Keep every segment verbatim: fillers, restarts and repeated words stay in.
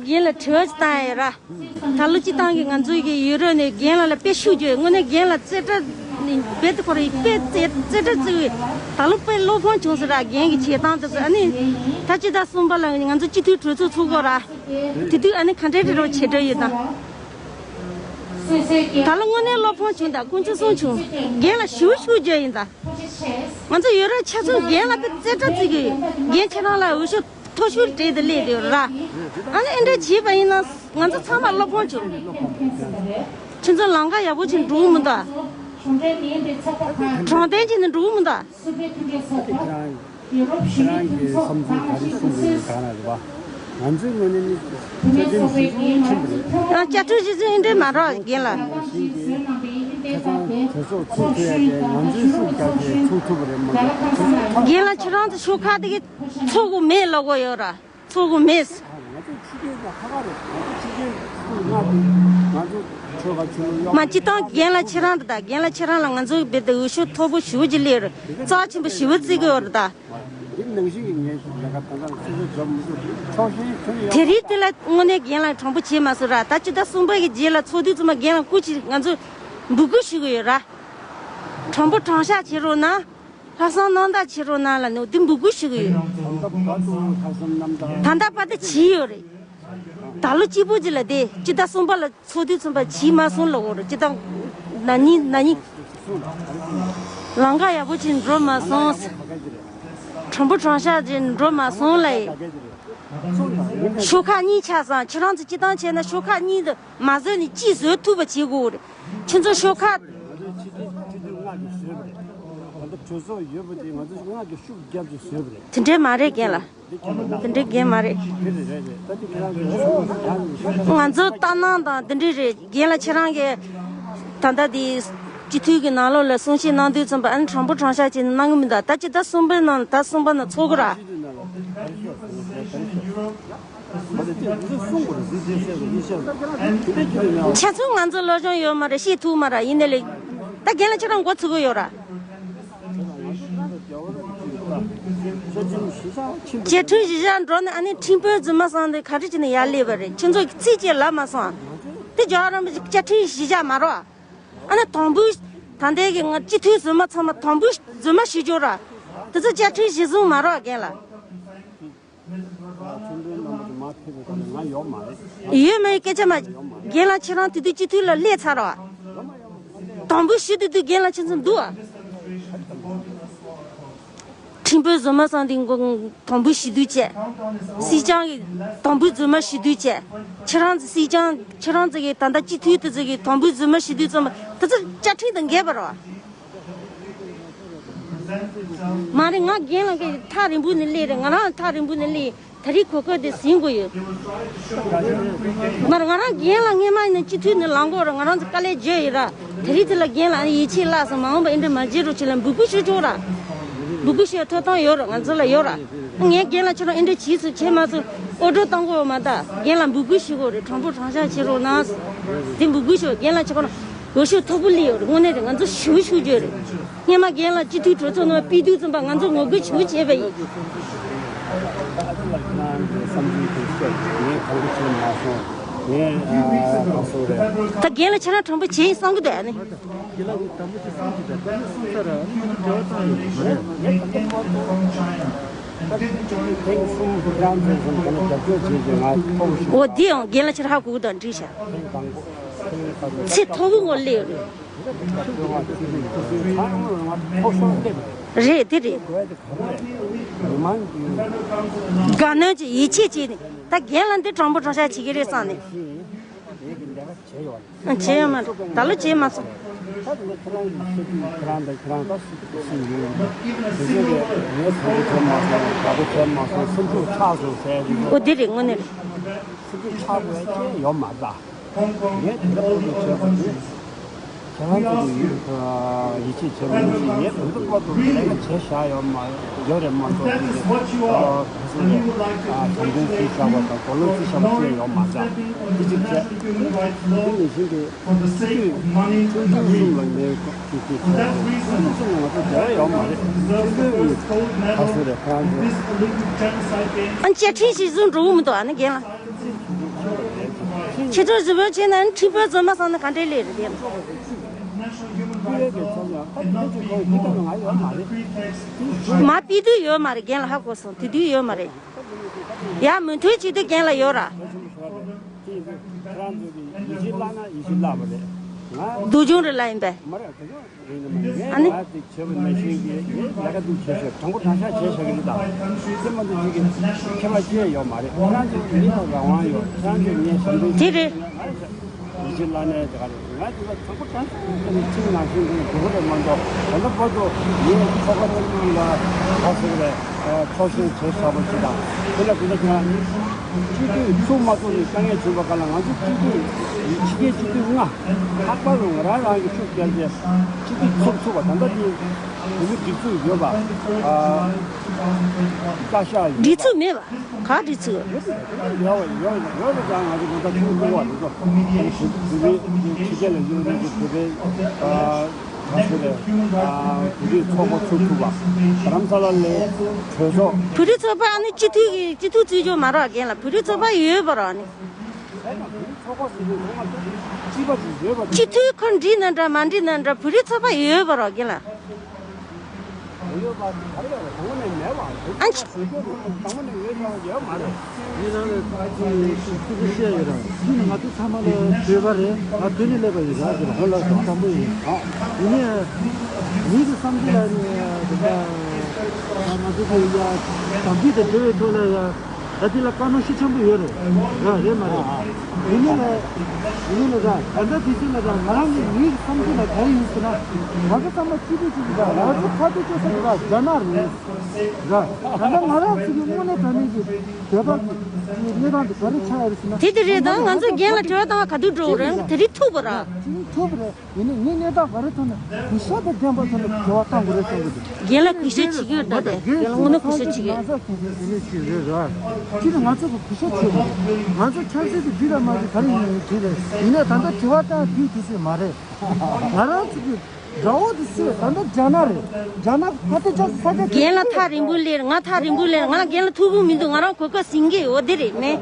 རྒན་ལ་དྲི་བ་ཅིག་བཏང་ཡ་ཡོད་ར། ད་ལོ་སྤྱི་བཏང་གི་ང་ཚོའི་གི་ཡུ་རོབ་ནས་རྒན་ལགས་ལ་དཔེ་ཤུགས་རྒྱོབ། དངོས་གནས་རྒན་ལགས་རྩེ་གྲ་ནི་རྦད་དེ་ཁོ་རེ་དཔེ་རྩེ་རྩེ་གྲ་བརྩི་བའི་ད་ལོ་དཔེ་བློ་ཕམ་བྱུང་སོང་ར། རྒན་གྱི་བྱེད་སྟངས་དེ་ཚོ། ཨ་ནི་ད་སྤྱི་ཟླ་གསུམ་པ་ལ་ང་ཚོ་སྤྱི་འཐུས་གྲོས་ཚོགས་ཚུགས་ཀྱི་ཡོད་ར། དེ་དུས་ཨ་ནི་ག་འདྲའི་རེ་བ་བྱེད་འདོད་ཡོད་དམ། ད་ལོ་དངོས་གནས་བློ་ཕམ་བྱུང་། ད་དཀོན་མཆོག་གསུམ་བྱུང་། རྒན་ལགས་ཞེ་པོ་ཤུགས་རྒྱོབ་ཡིན་ད། ང་ཚོ་ཡུ་རོབ་ཆ་ཚང་རྒན་ལགས་དཔེ་རྩེ་གྲ་བརྩི་གི་ཡོད། རྒན་ཁྱེད་རང་ལ་འོས་ཤོག་མཐོ་ཤོས་སྤྲད་དེ་སླེབས་ཡོད་ར། ཨ་ནི་ཨེ་འདྲ་བྱས་པ་ཡིན་ན་ང་ཚོ་ཚང་མ་བློ་ཕམ་བྱུང་། ཁྱེད་ཚོ་ལམ་ཁ་ཡག་པོ་བྱས་འགྲོ་གི་མི་འདུག་ཨ། དྲང་བདེན་བྱས་ནས་འགྲོ་གི་མི་འདུག་ཨ། ཁྱེད་རང་གི་བསམ་ཚུལ་ག་རེ་གསུང་གི་ཡོད་ག་ན་རེད་པ། ང་ཚོའི་ངོས་ནས་ནི་བཅའ་ཁྲིམས་ཤིག་ཁྲིམས་རེད། ཡང་བཅའ་ཁྲིམས་གཞི་འཛིན་ཨེ་འདྲ་མ་རོགས་རྒན་ལགས། ཁ་སང་གྲོས་ཚོགས་ཚུགས་ཐུབ་ཡ་དེ་ང་ཚོའི་ཤུགས་རྒྱབ་ཀྱིས་ཚུགས་ཐུབ་པ་རེད་མ་གཏོགས། རྒན་ལགས་ཁྱེད་རང་ཚོ་ཤོག་ཁག་དེ་གི་ཚོགས་དགོས་མེད་ལབ་དགོས་ཡོད་ར། ཚོགས་དགོས་མེད། ང་ཚོ་ཕྱི་རྒྱལ་ལ་ཁ་ཁ་རེད། ང་ཚོ་ཕྱི་རྒྱལ་ཚུགས་ང་དེ་ང་ཚོ་ཆོལ་ཁ་ཆོལ་ཡོད་མ། སྤྱི་བཏང་རྒན་ལགས་ཁྱེད་རང་དང་། རྒན་ལགས་ཁྱེད་རང་ལ་ང་ཚོའི་བེད་དུ་འོས་ཤོག་མཐོ་པོ་ཞེ་པོ་ཅིག་སླེབས་རེད། རྩ་ཆེན་པོ་ཞེ་པོ་བརྩི་གི་ཡོད་རེད་ད། འདི་ནང་བཞིན་གྱི་ངས་ལས་ཀ་ད་ལྟ་སོ་སོ་འཇོག་མི་ཐུབ། ཕྱོགས་ཞེན་ཁྱོན་ཡོད། དེ་རིང་དེ་ལ་དངོས་གནས་རྒན་ལགས་དྲང་པོ་བྱས་མ་སོང་ར། ད་སྤྱི་ཟླ་གསུམ་པ་གི་རྗེས་ལ་ཚོགས་དུས་ཙམ་པ་རྒན་ལགས་སྐུ་མཁྱེན། ང་ཚོ་འབོད་སྐུལ་ཞུ་གི་ཡོད་ར། དྲང་པོ་དྲང་བཞག་བྱེད་རོགས་གནང་། ལྷག་བསམ་རྣམ་དག་བྱེད་རོགས་གནང་ལབ་ནས་འདི་འབོད་སྐུལ་ཞུ་གི་ཡོད། ད་ལྟ་བར་དུ་བྱས་ཡོད་རེད། ད་ལོ་གཅིག་པོ་ཅིག་ལ་དེ་སྤྱི་ཟླ་གསུམ་པ་ལ་ཚོགས་དུས་ཙམ་པ་བྱས་མ་སོང་ལབ་དགོས་རེད། སྤྱི་ཟླ་ན་ནིང་ན་ནིང་ལམ་ཁ་ཡག་པོ་ཅིག་འགྲོ་མ་སོང་། དྲང་པོ་དྲང་བཞག་ཅིག་འགྲོ་མ་སོང་ལབ་ཡིན། ཤོག་ཁག་གཉིས་ཆགས་སོང་། ཁྱེད་རང་ཚོ་སྤྱི་བཏང་བྱས་ན་ཤོག་ཁག་གཉིས་འདི་མ་བཟོས་ནས་གཅིག་བཟོ་ཐུབ་པ་བྱེད་དགོས་རེད། ཁྱེད་ཚོ་ཤོག་ཁག་ང་ཚོའི་ཕྱི་དྲིལ་ཕྱི་དྲིལ་ལྔ་གིས་བཟོས་པ་རེད། ད་ལྟ་གྲོས་ཚོགས་ཡོད་པ་དེ་ང་ཚོ་ལྔ་གིས་ཤུགས་རྒྱབ་ཀྱིས་བཟོས་པ་རེད། དེ་འདྲས་མ་རེད་རྒན་ལགས། དེ་འདྲས་རྒན་མ་རེད། རེད་རེད་རེད་རེད། ད་དེ་ཁྱེད་རང་གིས་ཡང་ཡང་ང་ཚོ་ལྟ་སྣང་དང་དེ་འདྲས་རེད། རྒན་ལགས་ཁྱེད་རང་གིས་ད་ལྟ་དེ་སྤྱི་འཐུས་ཀྱི་ནང་ལོགས་ལ་གསུང་བཤད་གནང་དུས་ཙམ་པ་ཨ་ནི་དྲང་པོ་དྲང་བཞག་བྱས་ནས་གནང་གི་མི་འདུག་ད་ཅི་ད་གསུམ་པའི་ནང་ད་གསུམ་པ་ནང་ཚོགས་ཀྱི་ར། ཆ་ཚང་ང་ཚོ་སློབ་སྦྱོང་ཡོད་མ་རེད། ཤེས་ཐུབ་མ་རེད། ཡིན་ནའི་ལས་ད་རྒན་ལགས་ཁྱེད་རང་མགོ་ཚོད་ཀྱི་ཡོད་ར། བཅའ་ཁྲིམས་གཞི་བཞག་འགྲོ་ནས་ཨ་ནི་ཁྲིམས་དཔོན་རྫུན་མ་སང་དེ་ག་རེ་བྱས་ནས་ཡར་སླེབས་པ་རེད། ཁྱེད་ཚོ་ཚིག་གཅིག་ལབ་མ་སོང་། དེ་རྒྱ་རམ་བཅའ་ཁྲིམས་གཞི་བཞག་མ་རོགས། ཨ་ནི་དང་པོའི་ད་ལྟའི་གི་ང་སྤྱི་འཐུས་རྫུན་མ་ཚང་མ་དང་པོའི་རྫུན་མ་ཞིག་འཇོག་ར། དེ་ཚོ་བཅའ་ཁྲིམས་གཞི་བཟུང་མ་རོགས་རྒན་ལགས། ཁྲིམས་དཔོན་རྣམ་པ་དེ་མ་ཕེབས་པའི་སྐབས་ལ་ང་ཡོད་མ་རེད། ཡོད་མ་ཡོད་སྐད་ཆ་མ། རྒན་ལགས་ཁྱེད་རང་དེ་དུས་སྤྱི་འཐུས་ལ་སླེབས་ཚར་ར་བ། དང་པོའི་ཞུ་དུས་དུས་རྒན་ལགས་ཁྱེད་ཚོ་འདུག་ཨ། ཁྲིམས་དཔོན་རྫུན་མ་སང་དེ་མགོ་དང་པོའི་ཞུ་དུས་བྱས། སྲིད་སྐྱོང་གི་དང་པོའི་རྫུན་མ་ཞུ་དུས་བྱས། ཁྱེད་རང་ཚོ་སྲིད་སྐྱོང་ཁྱེད་རང་ཚོ་གི་ད་ལྟ་སྤྱི་འཐུས་དེ་ཚོ་གི་དང་པོའི་རྫུན་མ་ཞུ་དུས་ཙམ་པ་དེ་ཚོ་བཅའ་ཁྲིམས་དང་འགལ་བ་རེད་བ། མ་རེད། ང་རྒན་ལགས་ཀྱི་ཐག་རིང་པོ་ནས་སླེབས་རེད། ང་རང་ཐག་རིང་པོ་ནས་སླེབས། ད་རེས་གོ་སྐབས་དེ་ཟིན་དགོས་ཡོད། མ་རེད། ང་རང་རྒན་ལགས་སྔས་མ་ཡིན་ན་སྤྱི་འཐུས་ནས་ལངས་དགོས་རེད། ང་རང་ཚོ་དཀའ་ལས་བརྒྱབ་ཡོད་ར། ད་རེས་དེ་ལ་རྒན་ལགས་ཡིད་ཆེས་བརླག་སོང་། མ་འོངས་པ་ཨེ་འདྲ་མ་བྱེད་རོགས་བྱེད་ལ་འབོད་སྐུལ་ཞུ་ཆོག་ར། འབོད་སྐུལ་ཞུ་ཐོབ་ཐང་ཡོད་ར། ང་ཚོ་ལ་ཡོད་ར། ངས་རྒན་ལགས་ཁྱེད་རང་ཨེ་འདྲ་བྱས་སོང་བྱས་མ་སོང་ཨོ་སྒྲོ་བཏང་དགོས་མ་ད། རྒན་ལགས་འབོད་སྐུལ་ཞུ་དགོས་རེད། དྲང་པོ་དྲང་བཞག་བྱེད་རོགས་གནང་། དེ་འབོད་སྐུལ་ཞུ། རྒན་ལགས་ཁྱེད་རང་འོས་ཤོག་མཐོ་པོ་སླེབས་ཡོད་རེད། དངོས་གནས་རེད། ང་ཚོ་ཞེ་པོ་ཞུ་རྒྱུ་རེད། སྔས་མ་རྒན་ལགས་སྤྱི་འཐུས་གྲོས་ཚོགས་ནང་ཕེབས་དུས་ཙམ་པ་ང་ཚོ་ངོ་རྒོལ་ཞེ་པོ་བྱས་པ་ཡིན། ད་རྒན་ལགས་ཁྱེད་རང་དྲང་པོ་བྱས་ཡིན་བསམ་གྱི་འདུག་ཨ་ནི། འོ་འདི་ཡང་རྒན་ལགས་ཁྱེད་རང་ཧ་གོ་གི་འདུག་འགྲིག་ཤག་ཚེ་མཐོ་པོ་ངོ་སླེབས་ཡོད་རེད། རེད་དེ་རེད། དགའ་སྣང་གི་ཡིད་ཆེས་བྱས་ནས་ད་རྒན་ལགས་འདི་དྲང་པོ་དྲང་བཞག་བྱེད་ཀྱི་རེད་བསམ་ནས། བྱས་ཡོད་མ་རེད། ད་ལོ་བྱས་མ་སོང་། འོ་དེ་རེད་དངོས་གནས་རེད། སེམས་ཤུགས་ཆག་དགོས་ཀྱི་ཡོད་མ་རེད། ངས་དེ་འདྲ་པོ་ཞིག་བྱས་པ་ནི། ཁྱེད་རང་ཚོ་གི་ཡིད་ཡིད་ཆེས་བྱེད་མི་ཤེས། ངས་དེ་འདྲ་པོ་ལས་ཀ་བྱས་བཞག་ཡོད་མ་ཡོད་རེད་མ་གཏོགས་ཀྱི་ག་ཚོད་རེད། བྱམས་སྐྱོང་བྱས་བཞག་པ་དང་དོ་སྣང་བྱས་བཞག་པ་ཅི་ཡང་ཡོད་མ་རེད། དེ་གཅིག་བྱས། དེ་ནང་བཞིན་གྱི་སྤྱི་འཐུས་ཆུང་ཆུང་གསུམ་ལ་ངས་ཅིག་ཅིག་བྱས་ཏེ་སྤྱི་འཐུས་ང་ཚོ་འབྲེལ་བ་ཡོད་མ་རེད། སྤྱི་འཐུས་ཀྱི་ག་ཚོད་རེད་ཁོ་རང་ཚོ། ཨ་ནི་བཅའ་ཁྲིམས་ཤིག་བཟོ་འགྲོ་གི་མི་འདུག་ཨ་ནི་རྒན་ལགས། ཁྱེད་ཚོ་གཟུ་བོན་བྱས་ན་ཁྲི་པའི་རྫུན་མ་བསམ་ན་ག་འདྲའི་ལས་རེད་དེ། མ་པི་དུས་ཡོད་མ་རེད། རྒན་ལ་ཧ་གོ་སོང་། དེ་དུས་ཡོད་མ་རེད། ཡ་མུ་མཐུད་བྱེད་དུས་རྒན་ལ་ཡོད་ར། རང་ཚོ་གི་ཡིད་ཆེས་བརླག་ན་ཡིད་ཆེས་བརླག་པ་རེད། ང་སྡུག་སྦྱོང་རེད་ལ་ཡིན་པས། མ་རེད་དེ་ཚོ་ཡིན་ནི་མ་ཡིན། ཨ་ནི། ང་དེ་བྱས་པ་ནང་བཞིན་གྱི་ངས་ལས་ཀ་འདི་བྱས་ཤག་དྲང་པོ་དྲང་བཞག་བྱས་བཞག་གི་རེད་ད། དེ་མ་གཏོགས་ཅིག་གི་ཁྱད་པར་ཅི་ཡང་ཡོད་མ་རེད། ཁྱེད་རང་ཚོ་མི་ལ་རང་དབང་ཡོད། ཁྱེད་རང་ཚོ་ངས་ཞབས་འདྲེན་དེ་རེད། ང་ཡིད་ཆེས་བརླག་ནས་དེ་ག་རེད། ང་དེ་ལ་དྲང་པོ་དྲང་བཞག་གི་ཁྲིམས་ནང་བཞིན་གྱི་འགྲོ་གི་རེད་མ་གཏོགས། ད་ལྟ་བར་དུ་ངས་ཚོགས་པ་གཉིས་ལ་ག་ཟེར་རེད། ཚོགས་ཞེངས་བྱས་བཞག་པ་ཞིག་དང་། དེ་ལ་དེ་ལ་ཁྱེད་རང་སྤྱི་འཐུས་ཚུགས་མ་ཚུགས་ནས་དཀའ་ངལ་བྱུང་བ་ག་ལ། ང་ཚོ་སྤྱི་འཐུས་ཕྱི་རྒྱལ་སྤྱི་འཐུས་ལྔ། ལྷག་པར་དུ་ང་རང་རང་གི་ཤུགས་རྒྱབ་རྗེས་སྤྱི་འཐུས་ཚོགས་ཐུབ་པ། ད་ལྟ་དེ་བོད་མི་སྒྲིག་འཛུགས་ཡོད་པ། ཨ། བཀའ་ཤག་ཡོད་པ། སྒྲིག་འཛུགས་མེད་པ། ག་སྒྲིག་འཛུགས། ཡོད་པ་ཡོད་པ་ཡོད་པ་ཀྱང་ང་ཚོ་ད་ལྟ་ཁྱོན་བསྡུར་བ་རེད་དོ། བོད་མི་ཕྱི་རྒྱལ་ལ་ཡོད་རེད་ཀྱི་བོད་པའི། ཨ། ང་ཚོ་ལས། ཨ། བོད་རིགས་ཚོགས་པ་ཚུགས་ཐུབ་པ། རྡ་རམ་ས་ལ་ལས་གྲོས་ཚོགས། བོད་རིགས་ཚོགས་པ་ཨ་ནི་སྤྱི་འཐུས་ཀྱི་སྤྱི་འཐུས་བཙུགས་ཆོག་མ་རོགས་རྒན་ལགས། བོད་རིགས་ཚོགས་པ་ཡོད་པ་རོགས་ཨ་ནི། སྤྱི་འཐུས་ཁོ་འགྲིག་ན་འདྲ་མ་འགྲིག་ན་འདྲ། བོད་རིགས་ཚོགས་པ་ཡོད་པ་རོགས་རྒན་ལགས། ཨ་ནི། ངས་རང་ལ་ཅིག་ཅིག་བཤད་ཡོད་ར། ཅིག་ནི་ང་ཚོ་ཚང་མ་ལ་བོད་པ་རེད། ང་བོད་ནས་སླེབས་པ་ཡིན་ར། ཅིག་ལ་བོད་ལ་དང་པོ་ཡིན། ཡིན་ནའི་མི་གི་བསམ་ཚུལ་ལ་ནི་དེ་འདྲ་ང་ཚོ་གི་ཡ་དམ་ཚིག་དང་འབྲེལ་བའི་ཐོག་ལ་ཡ་ད་དེ་ལ་བཀའ་མོལ་ཤུགས་ཆེན་པོ་ཡོད་རེད་ར། རེད་མ་རེད། ཡིན་ནའི་ལ་ཡིན་ནའི་ལ་ར། ད་ལྟ་དུས་ཚོད་ལ་ར། ང་རང་གི་མི་གི་བསམ་ཚུལ་ལ་ག་རེ་ཡིན་ཟེར་ན། ང་ཚོ་ཚང་མ་སྤྱི་འཐུས་གཅིག་གི་ར། ང་ཚོ་ཁ་གཏད་གཅོག་ས་གི་ར་རྒྱ་ནག་རེད། ར། ད་ལྟ་ང་རང་ཚོ་གི་དངོས་གནས་དྲང་གནས་ཀྱི་བོད་པ་གི་གནས་སྟངས་དེ་ག་རེ་ཆགས་ཡོད་རེད་ཟེར་ན། དེ་དེ་རེད། ད་ང་ཚོ་རྒན་ལ་དྲི་བ་བཏང་བ་ག་དུས་འགྲོ་གི་རེད། དེ་རིང་ཐུག་པ་ར། དེ་རིང་ཐུག་པ་རེད། ཡིན་ནའི་ངའི་གནས་སྟངས་ག་རེ་ཐོག་ནས་གུས་ཞབས་དང་ལྡན་པ་ཐོག་ནས་དྲི་བ་བཏང་དགོས་རེད་བསམ་གི་འདུག་རྒན་ལ་གུས་ཞབས་བྱེད་ཀྱི་ཡོད་ད། དེ་རྒན་ལ་དངོས་གནས་གུས་ཞབས་བྱེད་ཀྱི་ཡོད། ང་ཚོ་གི་དེ་ནས་ཅིག་རེད་ར། དེ་ནི་ང་ཚོ་གི་གུས་ཞབས་བྱེད་དགོས་རེད། ང་ཚོ་ཆབ་སྲིད་དེ་འགྲིག་ལ་མ་འགྲིག་ག་རེ་ཡིན་ནའི་འགྲིག་རེད། ཡིན་ནའི་ད་ལྟ་དྲི་བ་བཏང་དུས་དུས་ཚོད་མ་རེད། ང་རང་ཚོ་གི་དགྲ་བོ་དེ་སུ་རེད། ད་ལྟ་རྒྱ་ནག་རེད། རྒྱ་ནག་ཕ་ཏི་ཅག་ས་ཆ་རྒན་ལ་ཐག་རིང་པོ་སླེབས། ང་ཐག་རིང་པོ་སླེབས། ང་ལ་རྒན་ལ་ཐུག་གི་མི་འདུག་ང་རང་གོ་སྐབས་ཟིན་གི་འོ་དེ་རེད་མེད།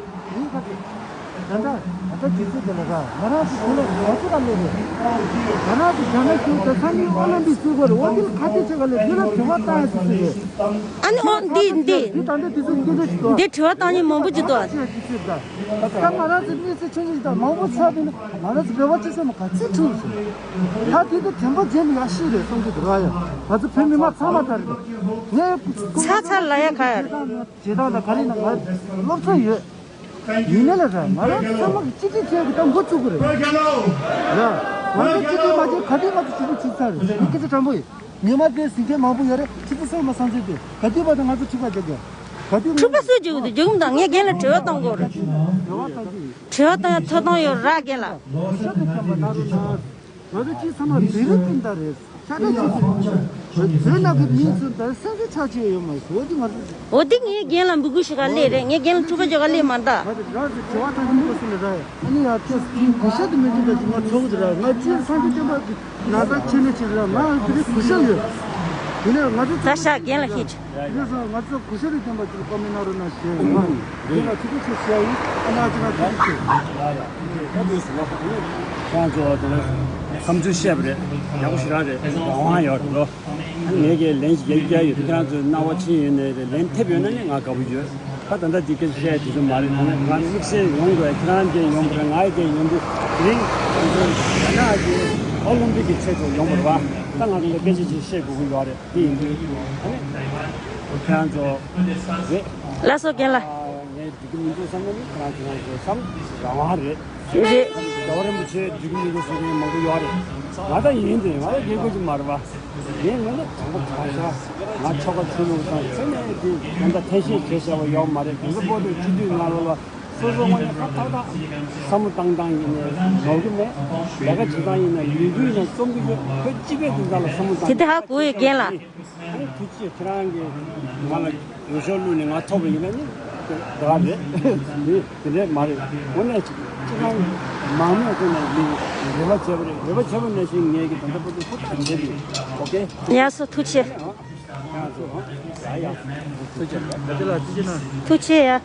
ད་ལྟ་ད་ལྟ་དུས་ཚོད་དེ་ལ་ར། ང་རང་ཚོ་དེ་ལ་ང་ཚོ་ལ་སླེབས་རེད། ང་རང་ཚོ་རྒྱ་ནག་གཞུང་དང་ས་མིང་ཨོ་ལིམ་པིག་བཙུགས་པ་རེད། འོ་དེ་ལ་ཁ་གཏད་བྱེད་ག་ལས་དེ་ལ་དྲི་བ་བཏང་ཡ་ཟེར་ཟེར་རེད། ཨ་ནི་འོ་འདི་འདི། འདི་ད་ལྟ་དུས་ཚོད་འདི་འདྲ་ཞིག་འདུག་འདི་དྲི་བ་བཏང་མཁན་མང་པོ་ཅིག་འདུག་ད་ང་རང་ཚོ་གནས་ཚུལ་ཆུང་ཆུང་ཞིག་དང་མང་པོ་ཆགས་པས་ན་ང་རང་ཚོ་འབྲེལ་བ་བྱེད་ས་མ་ག་ཚོད་ཁྲིད་སོང་། ད་དེ་ཚོ་དྲན་པ་བརྗེད་ནས་ཡག་ཤོས་རེད་བསམ་གྱི་འདུག་ར། ཡ་ང་ཚོ་བོད་མི་མང་ཚང་མ་ལྟར་རེད། ངས་ཚ་ཚ་ལ་ཡ་ག་ཡ་རེད། བྱེད་སྟངས་དང་ག་རེ་ན་ང་སློབ་ཚན་ཡོད། ཡིན་ནའི་ལ་ར་ང་རང་ཚང་མ་གི་གཅིག་སྒྲིལ་བྱས་ཀྱི་ད་འགོ་བཙུགས་ཀྱི་རེད། ར། ང་ཚོ་གཅིག་སྒྲིལ་མ་བྱས་ག་དུས་ང་ཚོ་གཅིག་སྒྲིལ་བྱེད་ཚར་རེད། མི་སྐད་ཆ་དྲང་པོ་ཡིན། ཉི་མ་དེ་ཟིང་ཆ་མང་པོ་ཡོད་རེད། ཆུ་ཚོད་གསུམ་མ་སང་ཚོད་དེ་ག་དུས་བར་དུ་ང་ཚོ་ཁྲི་པ་རྒྱག་གི་ག་དུས་ཁྲི་པ་སུས་རྒྱག་གི་འདུག་རྒྱག་མི་འདུག་ངས་རྒན་ལ་དྲི་བ་གཏོང་དགོས་རེད། དྲི་བ་གཏོང་གི་ཡིན། དྲི་བ་གཏོང་ཡ་ཐོབ་ཐང་ཡོད་ར་རྒན་ལགས། ཤ་དང་ཁྱད་པར་ད་རུང་ན། ང་ཚོ་གཅིག་ཚང་མ་བེ་རི་ཀུན་ད་རེད། ཤ་ད་གཅིག་ཚོད་ན་གི་མིང་ཚོ་ད་སེམས་ཚོད་ཆགས་ཆེ་ཡོད་མ་རེད། འོ་དེ་ང་ཚོ། འོ་དེ་ངས་རྒན་ལ་འབོད་སྐུལ་ཞིག་ག་སླེབས་རེད། ངས་རྒན་ལ་ཐུག་པ་ཅོག་ག་སླེབས་མ་ད། ང་ཚོ་རང་ཚོ་དྲི་བ་ཐག་གི་མི་གོ་སུ་ལ་ར་ཡ། ཨ་ནི་ཡ་ཁྱོད་ཀྱིས་གུས་ཞབས་དེ་མི་འདུག་ད་ཅིག་ང་ཚོགས་ཀྱི་ར། ང་ཅིག་སངས་རྒྱས་བསྟན་པ་གི་ན་ཚ་ཁྱེད་ནས་ཅིག་ར། ང་དེ་རིང་གུས་ཞབས་ཡོད། དེ་ནས་ང་ཚོ་ད་ཤ་རྒན་ལ་ཤེས་ཆུ། རེད་སོང་། ང་ཚོ་གུས་ཞབས་རེ་བསྟན་པ་ཅིག་ལ་བཀའ་མོལ་གནང་རོགས་གནང་ཞེས་ཡོད། དེ་ལ་ཐུགས་རྗེ་ཆེ་ཞུ་ཡ་ཡིན། ཨ་ནི་ཅིག་ང་ཐུགས་རྗེ་ཆེ། ཁྱེད་ཚོ་དེ་ནས་བསམ་ཚུལ་བཤད་པ་རེད། ཡག་པོ་ཞེ་དྲག་རེད། རང་དབང་ཡོད་རེད་ལོ། ངས་ཀྱི་ལན་ཞིག་རྒྱག་རྒྱུ་ཡོད། ཁྱེད་རང་ཚོས་རྣ་བ་ཆེ་ཡོད་ནའི་རེད། ལན་ཐེབས་ཡོད་ན་ནི་ང་དགའ་པོ་ཡོད། ད་ད་ལྟ་འདི་སྐད་ཆ་བཤད་དུས་ཚོད་མ་རེད། ད་ནི་ང་དམིགས་བསལ་ཡོང་དགོས། ཁྱེད་རང་གིས་ཡོང་དགོས་རེད། ང་ཡི་དེ་ཡོང་དུས་དེ་རིང་ང་ཚོ་རྒྱ་ནག་གི་ཨོ་ལིམ་པིག་གི་ཆེད་དུ་ཡོང་དགོས་རེད་པ། ད་ང་ཚོ་ལ་སྐད་ཆ་ཅིག་བཤད་དགོས་ཀྱི་ཡོད་རེད། དེ་ཡིན་དུས་ད་ནི་ཁྱེད་རང་ཚོ་རེད། ལགས་སོ་རྒན་ལགས། ངས་འགྲིག་གི་མི་འདུག་བསམ་ན་ནི་ཁྱེད་རང་ཁྱེད་རང་ཚོ་བསམ། རང་དབང་རེད། རེད། རྒྱལ་བ་རིན་པོ་ཆེ་འགྲིག་གི་མི་འདུག་ཟེར་མཁན་མང་པོ་ཡོད་རེད། ང་ད་ཡིན་དེ་ང་ད་རྒྱལ་ཁབ་ཀྱི་མ་རེད་པ། ངས་ངོས་ནས་དྲང་པོ་དྲང་བཞག་ང་ཆོལ་ཁ་ཆོས་ལུགས་དང་ཚེ་ནས་དེ་ད་ལྟ་ཐེ་བྱེད་བྱས་བཞག་པ་ཡོད་མ་རེད། དེ་འདྲ་པོ་དེ་སྤྱི་འཐུས་ནང་ལོགས་ལ་སོ་སོ་དངོས་གནས་ཁ་ཐག་ཐག་བསམ་བློ་བཏང་སྟངས་ཡིན་ནའི་ནོར་གི་མེད། ལས་ཀ་བྱེད་སྟངས་ཡིན་ན་ལས་འགུལ་ཡིན་ན་རྩོམ་གི་ཡོད། བོད་སྤྱི་པའི་དོན་དག་ལ་བསམ་བློ་བཏང་། དེ་དེ་ཧ་གོ་ཡོད་རྒན་ལགས། ཨ་ནི་ཐུགས་རྗེ་ཆེ། ཁྱེད་རང་གིས་ང་ལ་འོས་ཤོག་བླུགས་ནས་ང་ཐོབ་པ་ཡིན་ན་ནི་དེ་ག་རེད། དེ་དེ་འདྲས་མ་རེད། དངོས་གནས་ཅིག་ཅིག་ཁང་མང་མོས་ཀུན་ནས་མི་རེ་བ་བྱས་པ་རེད། རེ་བ་བྱས་པ་ནང་བཞིན་ངས་ཀྱི་ད་ལྟ་བར་དུ་ཧུར་ཐག་བྱས་ཏེ། ཨོ་ཀེ། ཡག་སོ་ཐུགས་རྗེ་ཆེ། ཡག་སོ་ཡ། ཐུགས་རྗེ་ཆེ། ཐུགས་རྗེ་ཆེ་ཡ།